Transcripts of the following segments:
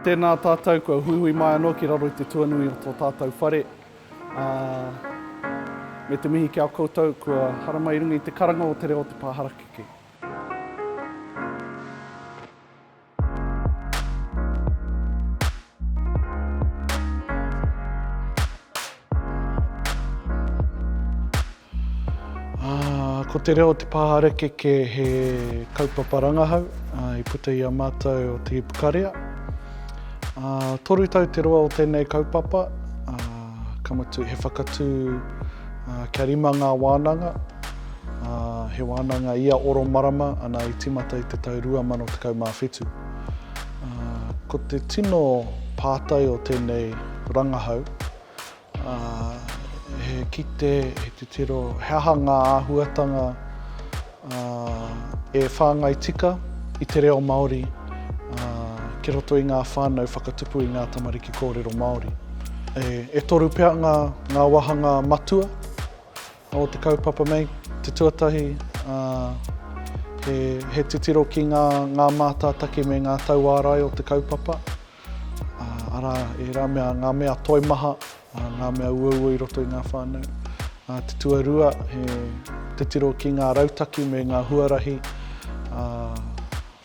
Tēnā tātou kua huihui mai anō ki raro i te tuanui o tō tātou whare, ā, me te mihi ki a koutou kua haramai i runga i te karanga o te reo o te pā harakeke. Ko te reo o te pā harakeke he kaupapa rangahau i puta i a mātou o Te Ipukarea. 3 tau te roa o tēnei kaupapa, ka mutu he whakatū kia rima ngā wānanga, he wānanga ia oro marama, ana i tīmata i te tau 2017. Ko te tino pātai o tēnei rangahau, he kite, he titiro, he aha ngā āhuatanga e whāngai tika i te reo Māori ki roto i ngā whānau whakatupu i ngā tamariki kōrero Māori. E toru pea ngā, ngā wāhanga matua o te kaupapa nei. Te tuatahi, he, he titiro ki ngā, ngā mātātaki me ngā tauārai o te kaupapa. Arā, ērā mea, ngā mea toimaha, ngā mea uaua i roto i ngā whānau. Te tuarua, he titiro ki ngā rautaki me ngā huarahi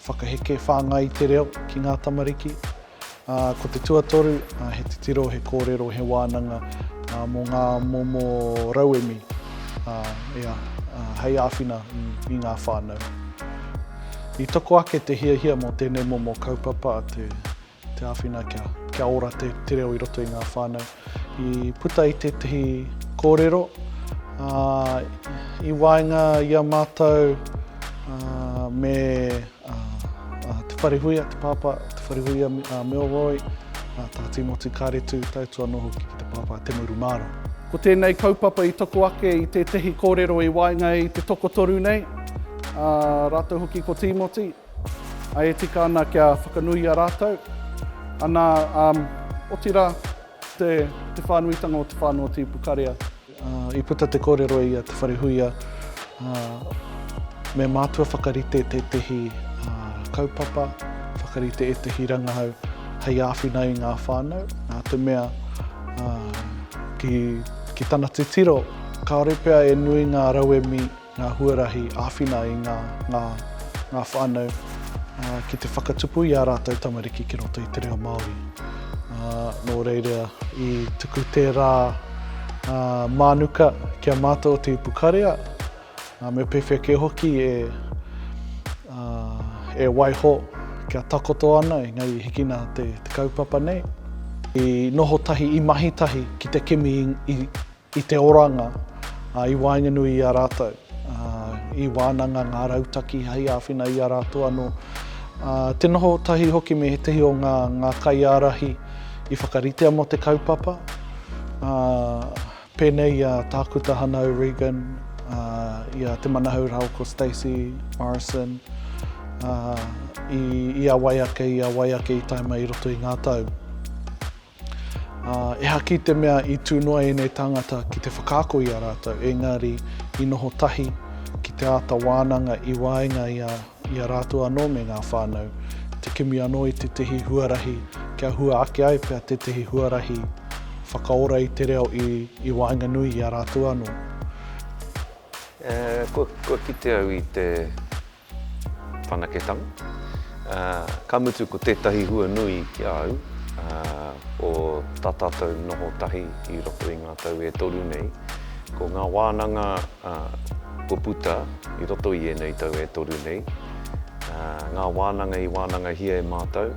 whakaheke whāngai i te reo ki ngā tamariki. Ko te tuatoru, he titiro, he kōrero, he wānanga mō ngā momo rauemi hei āwhina i ngā whānau. I toko ake te hiahia mō tēnei momo kaupapa te, te āwhina kia, kia ora te, te reo i roto i ngā whānau. I puta i tētehi kōrero ā, i waenga i a mātou ā, me ā, ā, Te Wharehuia, te pāpā, Te Wharehuia ā, Milroy, ā, tā Tīmoti Kāretu, tae atu anō hoki ki te pāpā Te Murumāra. Ko tēnei kaupapa i toko ake i tētehi kōrero i waenga i te tokotoru nei, ā, rātou hoki ko Tīmoti, ā, e tika ana kia whakanuia rātou, ana, ā, otirā, te, te whānuitanga o te whānau o Te Ipukarea. Ā, i puta te kōrero i a Te Wharehuia, ā, me mātua whakarite tētehi, ā, kaupapa, whakarite ētehi rangahau hei āwhina i ngā whānau, nā te mea, ā, ki, ki tana titiro, kāore pea e nui ngā rauemi ngā huarahi āwhina i ngā, ngā, ngā whānau ki te whakatupu i ā rātou tamariki ki roto i te reo Māori. Nō reira, i tuku tērā mānuka ki a mātou o Te Ipukarea, me pēwhea kē hoki e, e waiho kia takoto ana, engari i hikina te, te kaupapa nei. I noho tahi, i mahi tahi ki te kimi i, i, i te oranga i waenganui i a rātou, i wānanga ngā rautaki hei āwhina i a rātou anō. Te noho tahi hoki me ētehi o ngā, ngā kaiārahi i whakaritea mō te kaupapa, pēnei i a Tākuta Hana O'Regan, i a Te Manahau rāua ko Stacey Morrison, i, i a wai ake, i a wai ake i tae mai i roto i ngā tau. Ā, ehake i te mea i tū noa ēnei tāngata ki te whakaako i a rātou, engari i noho tahi ki te āta wānanga i waenga i a, i a rātou anō me ngā whānau, te kimi anō i tētehi huarahi kia hua ake ai pea tētehi huarahi whakaora i te reo i, i waenganui i a rātou anō. E, kua, kua kite au i te whanaketanga. Ka mutu ko tētahi hua nui ki a au o tā tātou noho tahi i roto i ngā tau e toru nei, ko ngā wānanga kua puta i roto i ēnei tau e toru nei, ngā wānanga i wānangahia e mātou,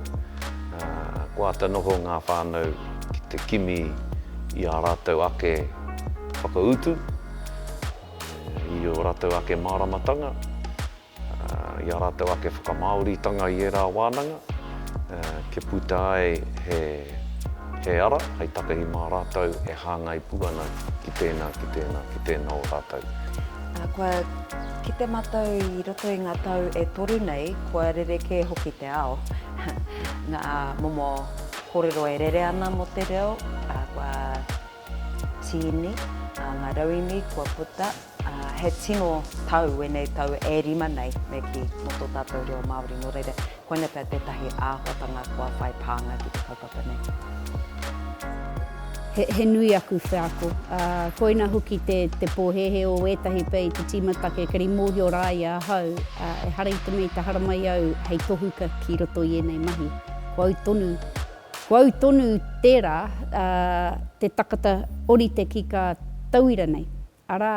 kua āta noho ngā whānau ki te kimi i ā rātou ake whakautu, i ō rātou ake māramatanga, i ā rātou ake whakamāoritanga i ērā wānanga, kia puta ai he, he ara hei takahi mā rātou e hāngai pū ana ki tēnā, ki tēnā, ki tēnā o rātou. Kua kite mātou i roto i ngā tau e toru nei, kua rerekē hoki te ao. Ngā momo kōrero e rere ana mō te reo, kua tīni, ngā rauemi kua puta, he tino tau ēnei tau e rima nei, me kī, mō tō tātou reo Māori. Nō reira, Koina pea tētahi āhuatanga kua whai pānga ki te kaupapa nei. He, he nui aku wheako. Ā, koina hoki te, te pōhēhē o ētahi pea i te tīmataka ekari mōhio rā i ahau, ā, ehara i te mea i te haramai au hei tohuka ki roto i ēnei mahi. Ko au tonu, ko au tonu tērā, ā, te takata orite ki kā tauira nei. Arā,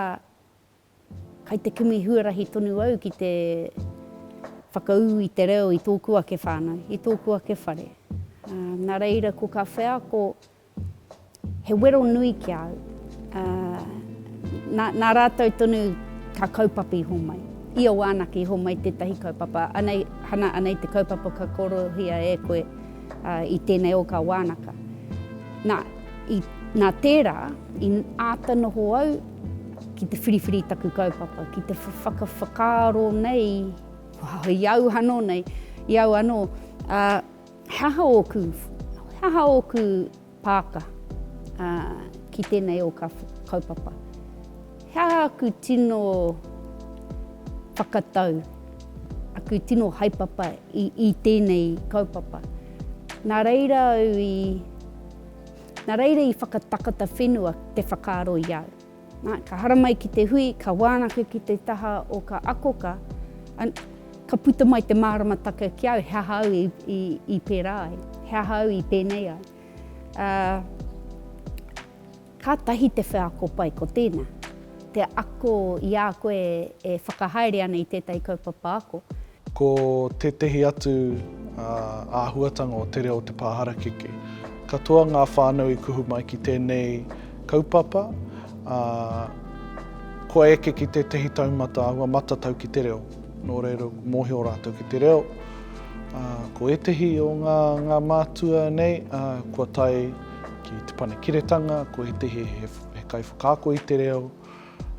Kai te kimi huarahi tonu au ki te whakaū i te reo i tōku ake whānau, i tōku ake whare. Nā reira ko ka wheako he wero nui ki a au. Nā, nā rātou tonu ka kaupapa i homai. Ia wānaka i homai tētahi kaupapa. Anei, hana, anei te kaupapa ka korohia e koe i tēnei o ka wānaka. Nā, i, nā tērā, i āta noho au ki te whiriwhiri i taku kaupapa, ki te whakawhakaaro nei, i au anō nei, i au anō, ā, he aha ōku, he aha ōku pāka, ā, ki tēnei o ka kaupapa? He aha aku tino whakatau, aku tino haepapa i, i tēnei kaupapa? Nā reira au i, Nā reira i whakatakata whenua te whakaaro i au. Nā, ka haramai ki te hui, ka wānaka ki te taha o ka akoka, an, ka puta mai te māramataka ki au he aha au i, i, i pērā ai, he aha au i pēnei ai. Ā, kātahi te wheako pai ko tēnā, te ako i a koe e whakahaere ana i tētahi kaupapa ako. Ko tētehi atu āhuatanga o te reo o te pā harakeke. Katoa ngā whānau i kuhu mai ki tēnei kaupapa, ā, kua eke ki tētehi taumata āhua matatau ki te reo. Nō reira, mōhio rātou ki te reo. Ā, ko ētehi o ngā, ngā mātua nei, ā, kua tae ki te panekiretanga, ko ētehi he, he kaiwhakaako i te reo,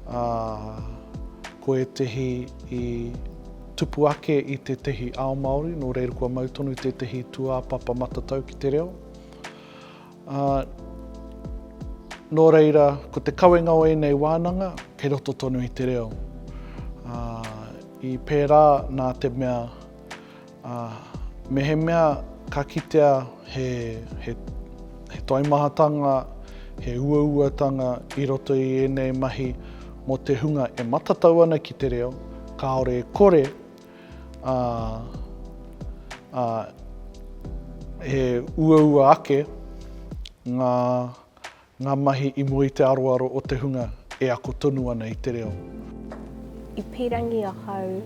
ā, ko ētehi i tupu ake i tētehi ao Māori, nō reira kua mau tonu tētehi tūāpapa matatau ki te reo. Ā, nō reira, ko te kawenga o ēnei wānanga, kei roto tonu i te reo. Ā, i pērā nā te mea, Ā, mehemea ka kitea he, he, he toimahatanga, he uauatanga i roto i ēnei mahi mō te hunga e matatau ana ki te reo, kāore e kore, ā, ā, he uaua ake ngā, Ngā mahi i mua i te aroaro o te hunga e ako tonu ana i te reo. I pīrangi ahau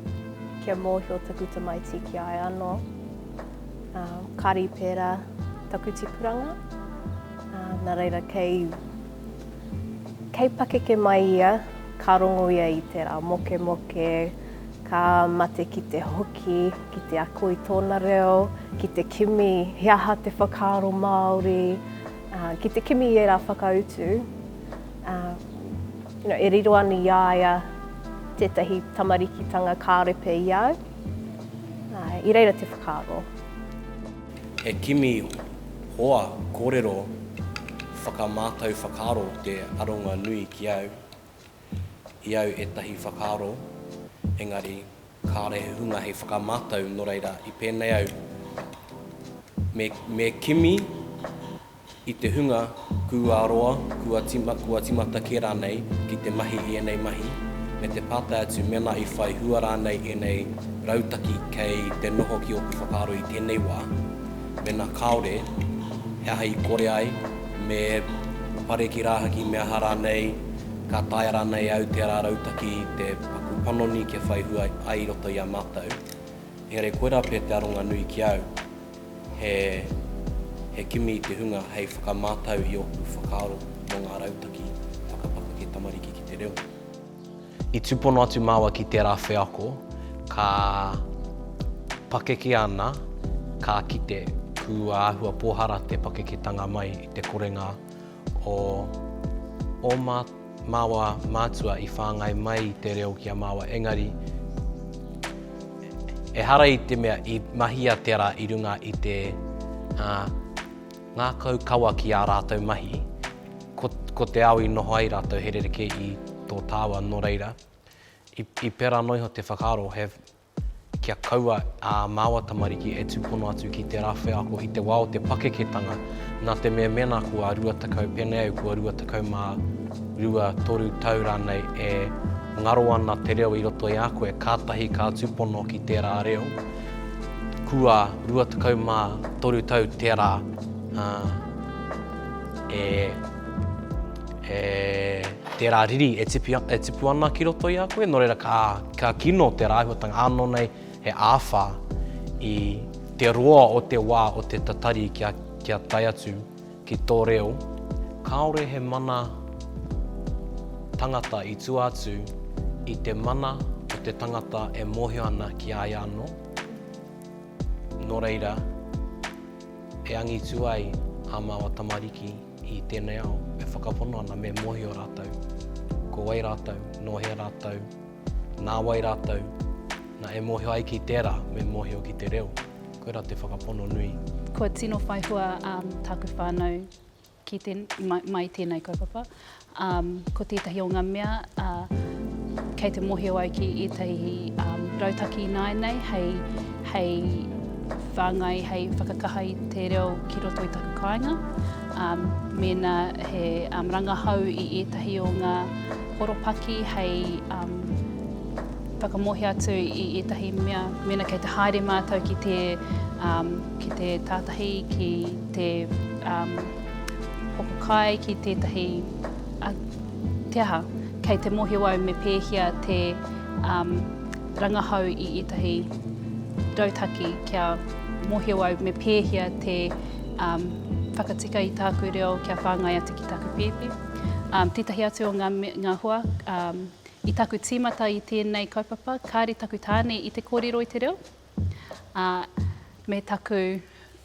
kia mōhio taku tamaiti ki a ia anō. Kāre i pērā taku tipuranga, nā reira kei, kei pakeke mai ia, ka rongo ia i tērā mokemoke, ka mate ki te hoki, ki te ako i tōna reo, ki te kimi he aha te whakaaro Māori, Ki te kimi i ērā whakautu, you know, e riro ana i a ia tētahi tamarikitanga kāore pea i a au. I reira te whakaaro. He kimi hoa kōrero whakamātau whakaaro te aronga nui ki au. I au ētahi whakaaro, engari kāore he hunga hei whakamātau, nō reira, i pēnei au, me, me kimi i te hunga kua roa, kua tima, kua timata kē rānei ki te mahi i ēnei mahi, me te pātai atu mēnā i whai hua rānei ēnei rautaki kei te noho ki ōku whakaaro i tēnei wā, mēnā kāore, he aha i kore ai, me pare ki rāhaki, me aha rānei, Ka taea rānei au tērā rautaki te paku panoni kia whai hua ai i roto i a mātou? Engari koirā pea te aronga nui ki au, he, he kimi i te hunga hei whakamātau i ōku whakaaro mō ngā rautaki whakapakeke tamariki ki te reo. I tūpono atu māua ki tērā wheako, ka pakeke ana, ka kite kua āhua pōhara te pakeketanga mai i te korenga o ō māua mātua i whāngai mai i te reo ki a māua, engari ehara i te mea i mahia tērā i runga i te uh, ngākau kawa ki ā rātou mahi, ko, ko te ao i noho ai rātou he rerekē i tō tāua, nō reira, i, i pērā noa iho te whakaaro, he. kia kaua ā māua tamariki e tūpono atu ki tērā wheako i te wā o te pakeketanga, nā te mea mēnā kua 20, pēnei au kua 22, toru tau rānei e ngaro ana te reo i roto i a koe, kātahi ka tūpono ki tērā reo, kua 23 tau tērā, ā, e. E, tērā riri e tipi, e tipu ana ki roto i a koe, nō reira ka, ka kino tērā āhuatanga, ānō nei he āwhā i te roa o te wā o te tatari kia, kia tae atu ki tō reo. Kāore he mana tangata i tua atu i te mana o te tangata e mōhio ana ki a ia anō. Nō reira, e angitu ai ā māua tamariki i tēnei ao e whakapono ana me mōhio rātou ko wai rātou, nō hea rātou, nā wai rātou, nā e mōhio ai ki tērā me mōhio ki te reo. Koirā te whakapono nui. Kua tino whai hua tāku whānau ki te, mai, mai tēnei kaupapa. Um, ko tētahi o ngā mea, uh, kei te mōhio au ki ētahi um, rautaki ināianei hei, hei whāngai, hei whakakaha i te reo ki roto i taku kāinga. Um, mēnā he um, rangahau i ētahi o ngā horopaki hei um, whakamōhio atu i ētahi mea, mēnā kei te haere mātou ki te, um, ki te tātahi, ki te um, hoko kai, ki tētahi, uh, te aha, kei te mōhio au me pēhea te um, rangahau i ētahi rautaki kia mōhio au me pēhea te um, whakatika i tāku reo kia whāngai atu ki tāku pēpi. Um, tētahi atu o ngā, ngā hua, um, i taku tīmata i tēnei kaupapa, kāre taku tāne i te kōrero i te reo, ā, me taku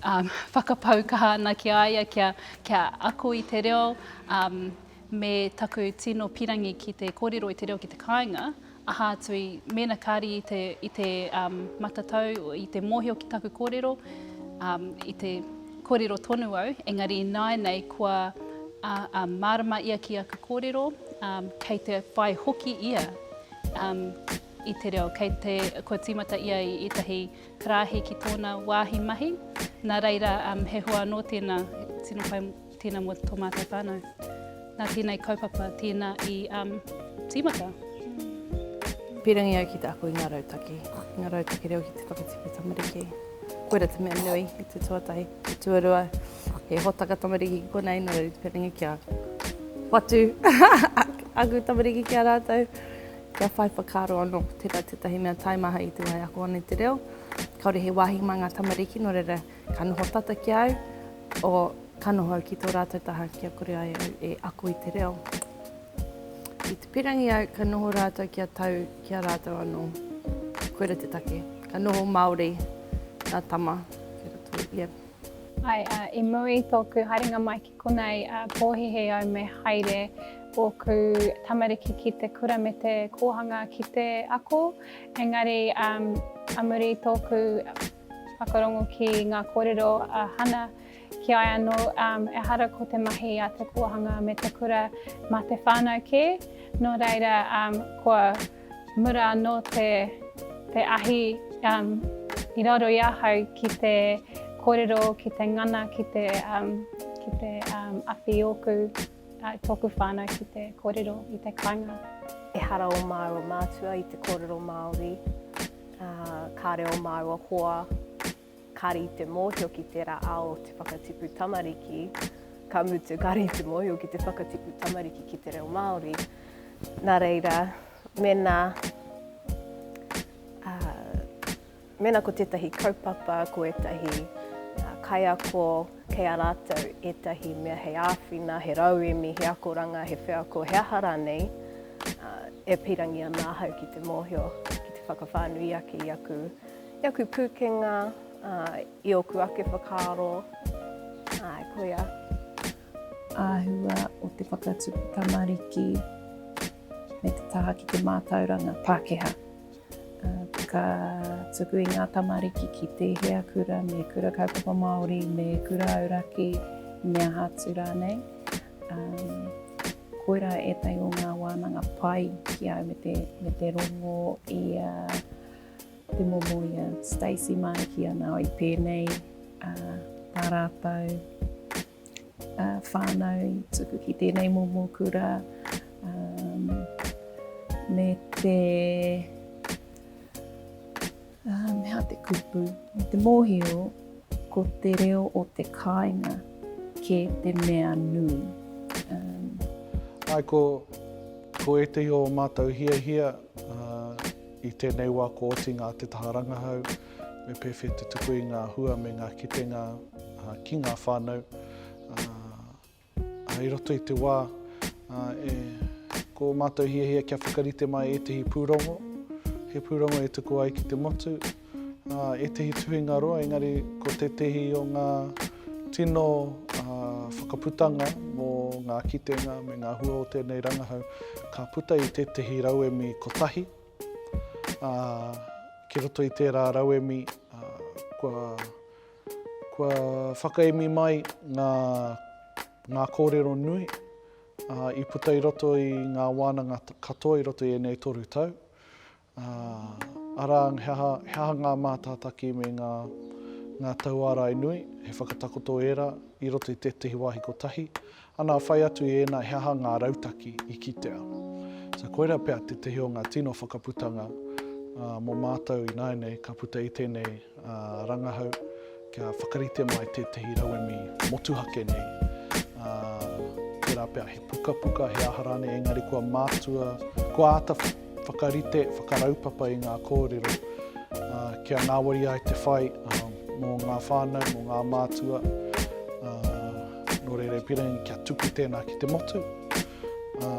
um, whakapau kaha ana ki a ia kia, kia ako i te reo, um, me taku tino pirangi ki te kōrero i te reo ki te kāinga, aha atu i, mēnā kāre i te, i te um, matatau, i te mōhio ki taku kōrero, um, i te kōrero tonu au, engari ināianei kua uh, um, mārama ia ki aku kōrero, um, kei te whai hoki ia um, i te reo. Kei te, kua tīmata ia i ētahi karāhe ki tōna wāhi mahi. Nā reira, um, he hua anō tēnā, tino pai tēnā mō tō mātou whānau. Nā tēnei kaupapa tēnā i um, tīmata. Pīrangi au ki te ako i ngā rautaki, i ngā rautaki reo ki te whakatipu tamariki. Koira te mea nui i te tuatahi. Te tuarua, he hōtaka tamariki ki konei, nō reira te pīrangi kia whatu aku tamariki ki a rātou. Kia whai whakaaro anō, tērā tētahi mea taimaha i te wā e ako ana i te reo, kāore he wāhi mā ngā tamariki, nō reira, ka noho tata ki a au, o, ka noho au ki tō rātou taha kia kore ai au e ako i te reo. I te pirangi au, ka noho rātou kia tau ki a rātou anō. Koira te take. Ka noho Māori ngā tama ki roto, yeah. Āe, ā, i mua i tōku haerenga mai ki konei, ā, pōhēhē au me haere ōku tamariki ki te kura me te kōhanga ki te ako, engari, ā, a muri i tōku whakarongo ki ngā kōrero a Hana ki a ia anō, ā, ehara ko te mahi a te kōhanga me te kura mā te whānau kē, nō reira, ā, kua Mura anō te, te ahi um, i raro i ahau ki te kōrero, ki te ngana, ki te, um, ki te um, awhi ōku, uh, tōku whānau ki te kōrero i te kāinga. Ehara ō māua mātua i te kōrero Māori, uh, kāre ō māua hoa, kāre i te mōhio ki tērā ao o te whakatipu tamariki, ka mutu kāre i te mōhio ki te whakatipu tamariki ki te reo Māori. Nā reira, mēnā, uh, mēnā ko tētahi kaupapa, ko ētahi uh, kaiako, kei a rātou ētahi mea hei āwhina, he rauemi, he akoranga, he wheako, he aha rānei, uh, e pīrangi ana ahau ki te mōhio, ki te whakawhānui ake i aku I aku pūkenga, i ōku ake whakaaro, āe, koia. Āhua o te whakatupu tamariki me te taha ki te mātauranga Pākehā. Ka tuku i ngā tamariki ki tēhea kura, me kura kaupapa Māori, me kura auraki, me aha atu rānei. Um, koirā ētahi o ngā wānanga pai ki au me te, me te rongo i a uh, Te momo i a Stacey mā e kī ana i pēnei tā rātou whānau i tuku ki tēnei momo kura me te me aha te kupu, me te mōhio ko te reo o te kāinga kē te mea nui. Āe, ko, ko ētehi o ō mātou hiahia i tēnei wā kua oti ngā te taha rangahau, me pēwhea te tuku i ngā hua me ngā kitenga ki ngā whānau. I roto i te wā, e, ko ō mātou hiahia kia whakarite mai ētehi pūrongo, he pūrongo e tuku ai ki te motu, ētehi tuhinga roa, engari ko tētehi o ngā tino whakaputanga mō ngā kitenga me ngā hua o tēnei rangahau, ka puta i tētehi rauemi kotahi, ā, ki roto i tērā rauemi, kua Kua whakaemi mai ngā, ngā kōrero nui, ā, i puta i roto i ngā wānanga katoa i roto i ēnei toru tau. Ā, arā, he aha, he aha ngā mātātaki me ngā, ngā tauārai nui, he whakatakoto ērā i roto i tētehi wāhi kotahi. Ana, whai atu i ēnā, he aha ngā rautaki i kitea. So, koirā pea tētehi o ngā tino whakaputanga, ā, mō mātou ināianei ka puta i tēnei, rangahau kia whakarite mai tētehi rauemi motuhake nei, ā, tērā pea he pukapuka, he aha rānei, engari kua mātua, kua āta whakarite, whakaraupapa i ngā kōrero, ā, kia ngāwari ai te whai, ā, mō ngā whānau, mō ngā mātua, ā, nō reira e pīrangi kia tuku tēnā ki te motu, ā,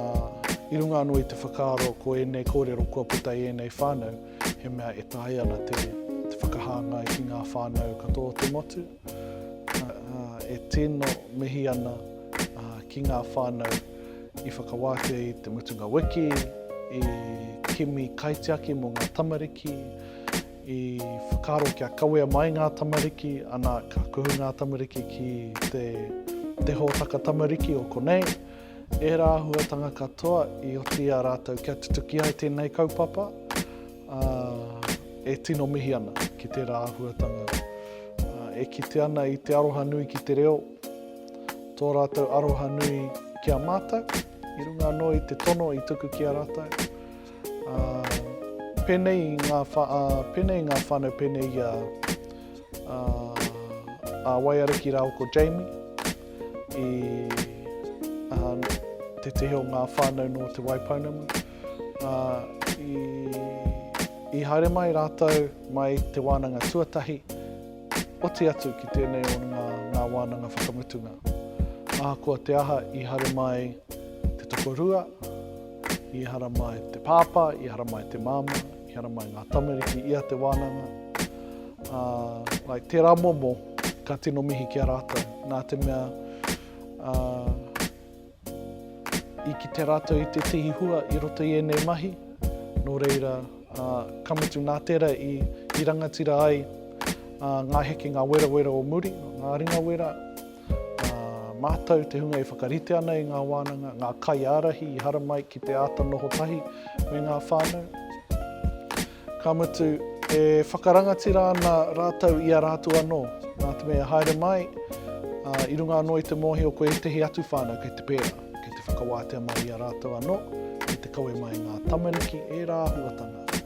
i runga anō i te whakaaro ko ēnei kōrero kua puta i ēnei whānau, he mea e taea ana te whakahāngai ki ngā whānau katoa o te motu. E tino mihi ana ki ngā whānau i whakawātea i te mutunga wiki, i kimi kaitiaki mō ngā tamariki, i whakaaro kia kawea mai ngā tamariki, ana ka kuhu ngā tamariki ki te, te hōtaka tamariki o konei. Ērā āhuatanga katoa i oti i a rātou kia tutuki ai tēnei kaupapa, ā, e tino mihi ana ki tērā āhuatanga. Ā, e kite ana i te aroha nui ki te reo, tō rātou aroha nui ki a mātou, i runga anō i te tono i tuku ki a rātou. Ā, pēnei i ngā, ā, pēnei i ngā whānau pēnei i a, ā, a Waiariki rāua ko Jamie, i tētehi o ngā whānau nō Te Waipounamu. I, i haere mai rātou mai te wānanga tuatahi, oti atu ki tēnei o ngā, ngā wānanga whakamutunga. Ahakoa te aha, i haere mai te tokorua, i haramai te pāpā, i haramai te māmā, i haramai ngā tamariki i a te wānanga. Ā, like, tērā momo, ka tino mihi ki a rātou, nā te mea, ā, i kite rātou i tētehi hua i roto i ēnei mahi, nō reira, ā, ka mutu nā tērā i, i rangatira ai, ā, ngā hekenga werawera o muri, ngā ringa wera, ā, mātou te hunga e whakarite ana i ngā wānanga, ngā kaiārahi i haramai ki te āta noho tahi me ngā whānau. Ka mutu, e whakarangatira ana rātou i a rātou anō, nā te mea e haere mai, ā, i runga anō i te mōhio ko ētehi atu whānau kei te pērā, kei te whakawātea mai i a rātou anō, kei te kawe mai ngā tamariki, ērā āhuatanga.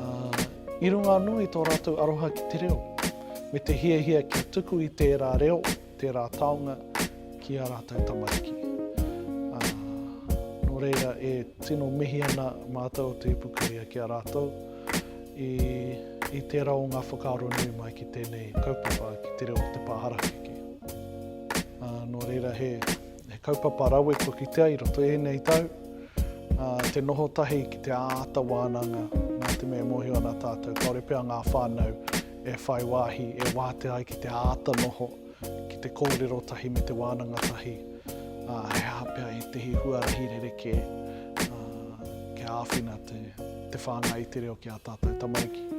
Ā, i runga anō i tō rātou aroha ki te reo, me te hiahia kia tuku i tērā reo, tērā taonga ki ā rātou tamariki. Ā, nō reira, e tino mihi ana mātou o Te Ipukarea ki a rātou i, i tērā o ngā whakaaro nui mai ki tēnei kaupapa, ki te reo o te pā harakeke. Ā, nō reira, he, he kaupapa rawe kua kitea i roto i ēnei tau, ā, te noho tahi ki te āta wānanga, nā te mea e mōhio ana tātou, kāore pea ngā whānau e whai wāhi, e wātea ai ki te āta noho, ki te kōrero tahi me te wānanga tahi, ā, he aha pea ētehi huarahi rerekē, ā, kia āwhina te, te whāngai i te reo ki ā tātou tamariki.